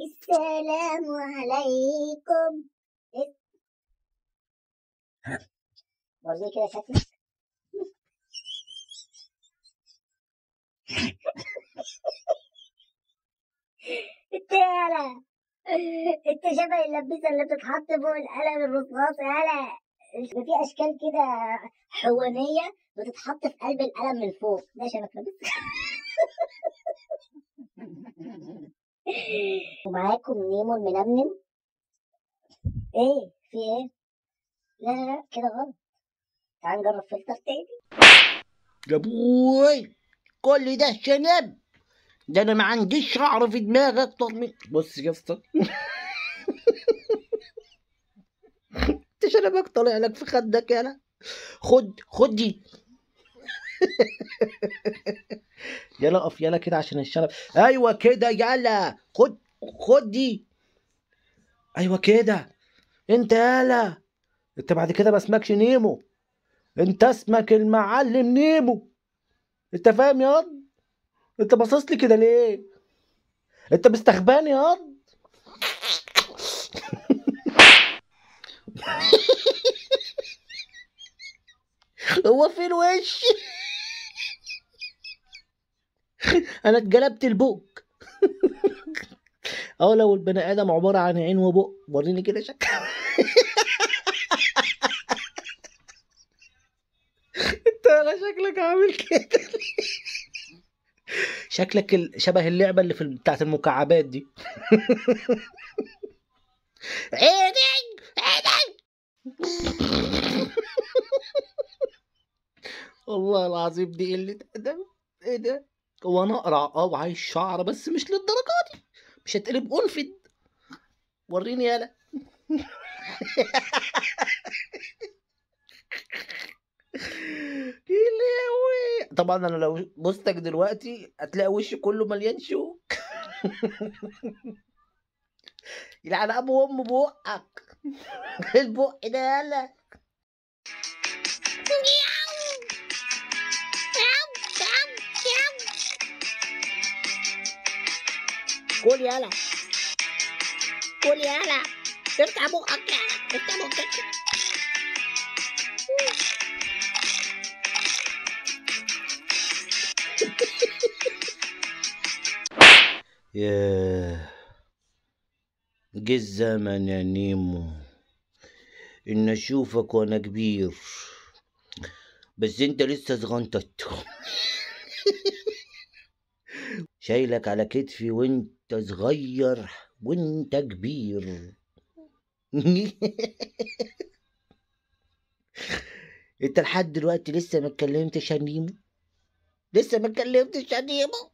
السلام عليكم. وريني كده شكلك. انت يالا، انت شبه اللبسه اللي بتتحط فوق القلم الرصاص يالا. في اشكال كده حوانيه بتتحط في قلب القلم من فوق، ده شبه لبسه. ومعاكم نيمو المنمنم. ايه في ايه؟ لا لا لا كده غلط، تعال نجرب فلتر تاني. يا بوي كل ده شنب، ده انا ما عنديش شعر في دماغي اكتر من بص يا اسطى. انت شنبك طالع لك في خدك يالا. خد خد دي. يلا اقف يلا كده عشان الشنب. ايوه كده يلا، خد خد دي. ايوه كده انت يالا. انت بعد كده ما اسمكش نيمو، انت اسمك المعلم نيمو. انت فاهم يا قط؟ انت باصص لي كده ليه؟ انت مستخباني يا قط؟ هو فين وشي؟ انا اتجلبت البق. اه لو البني ادم عبارة عن عين وبق، وريني كده شكل. انت انا شكلك عامل كده، شكلك شبه اللعبة اللي في بتاعت المكعبات دي. عيني عيني. والله العظيم دي قلة ادب. ايه ده؟ هو انا اقرع وعايز شعر بس مش للدرجة دي، مش هتقلب انفد. وريني يالا. طبعا انا لو بوستك دلوقتي هتلاقي وشي كله مليان شوك. يلعن ابو وام بقك. البق ده يالا. كل يالا، كل يالا، افتح بقك يالا، افتح بقك. ياه جه الزمن يا نيمو ان اشوفك وانا كبير، بس انت لسه صغنطت. شايلك على كتفي وانت صغير وانت كبير. انت لحد دلوقتي لسه ما اتكلمتش يا نيمو، لسه ما اتكلمتش يا نيمو.